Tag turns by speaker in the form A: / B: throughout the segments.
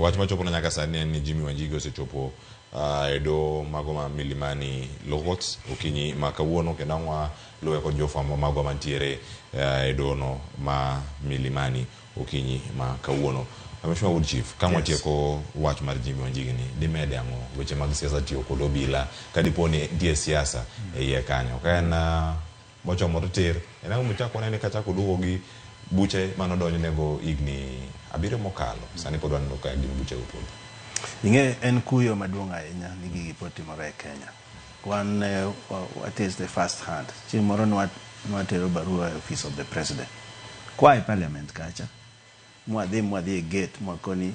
A: Wach machopona nyaka sani en ni Jimmy Wanjigi osechopo e doho mago ma Milimani Law Courts okinyi ma kawuono, kendo ang' waluwe kod jofwambo magwa mantiere e dohono ma Milimani okinyi ma kawuono. Mheshimiwa Wood Chief, ka watieko wach mar Jimmy Wanjigi ni, dimede ang'o weche mag siasa tiyo kod obila ka dipo ni nitie siasa e iye kanyo ka en mochomore tir en ang'o mochak wanene kachako duogo gi buche manodonjnego higni 7 mokalo? Sani pod waneno ka gin buchego pod.
B: Ing'e, en kuyo maduong' ahinya ni gigi pod timore e Kenya. Wan what is the first hand. Chieng' moro nwatero barua e office of the president. Kwa e parliament kacha, mwadhi e gate mwakoni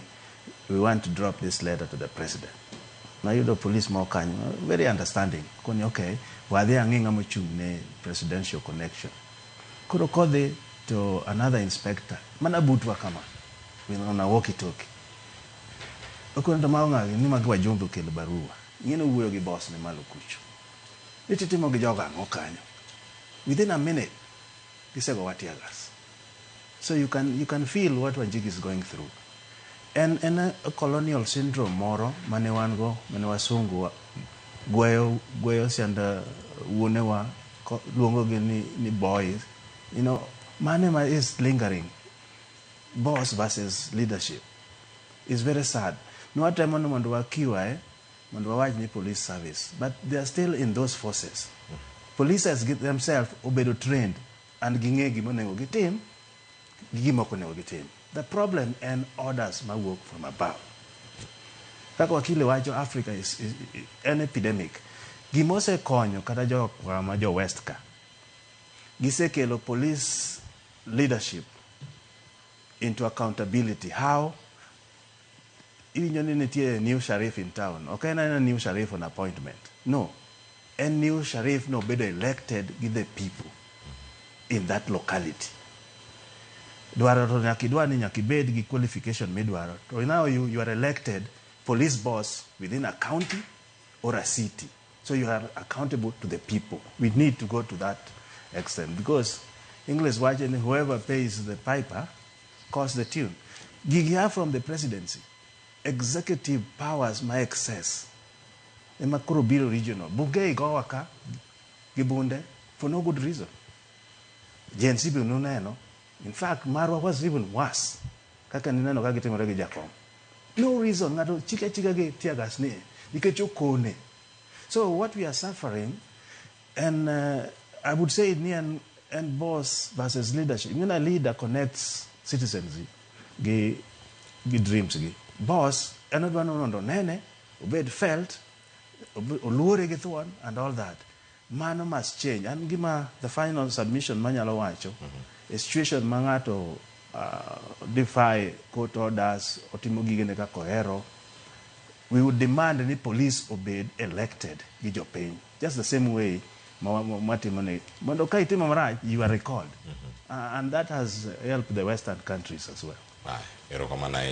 B: we want to drop this letter to the president. Nayudo police moko kanyo, very understanding. Koni okay, wadhi ang'i ng'ama ochung' ne presidential connection. Koro kodhi to another inspector, mana butwa kama, with on a walkie talkie. Okoni to mago ng'a ni magi wajumbe okelo barua. Ing'e ni owuoyo gi boss ne malo kucho. Ni titimo gi jogo ang'o kanyo. Within a minute, gisegowa tear gas. So you can feel what Wanjigi is going through. En a colonial syndrome moro mane wan go, mane wasungu gweyo sianda wuonewa, luongo gi ni boys. Mane ma is lingering. Boss versus leadership. It's very sad. Nwatemo ni mondo wakiwae, mondo wawach ni police service, but they are still in those forces. Police themselves obedo trained and ging'e gima onego gitim gi gima ok onego gitim. The problem en orders mawuok from above. Kaka wakili wacho, Africa is an epidemic. Gima osekonyo kata jokwa ma jo West ka, gisekelo police leadership into accountability. How? Iwinjo ni nitie new sheriff in town. Ok en aena new sheriff on appointment. No. En new sheriff no bedo elected gi the people in that locality. Dwaro to nyaka idwar ni nyaka ibed gi qualification midwaro. To now you are elected police boss within a county or a city. So you are accountable to the people. We need to go to that extent because English wacho ni whoever pays the piper calls the tune. Gigi are from the presidency. Executive powers ma excess ema koro biro regional. Bunge igowa ka gi bunde for no good reason. Gen Z be nuneno. In fact, marwa was even worse. Kaka nineno ka gitimore gi Jakom. No reason ng'ato chike achika gi tear gas ni nikech okone. So what we are suffering, and I would say ni en boss versus leadership. Ng'ina leader connects citizens gi dreams gi. Boss en odwa ni mondo onene, obed felt, oluore gi thuon and all that. Mano must change. An gima the final submission manyalo wacho, a situation ma ng'ato defy court orders, otimo gigene kaka ohero, we would demand ni police obed elected gi jopiny. Just the same way ma watimo ni mondo ka itimo marach, you are recalled. And that has helped the Western countries as well.
A: Erokamano ahinya.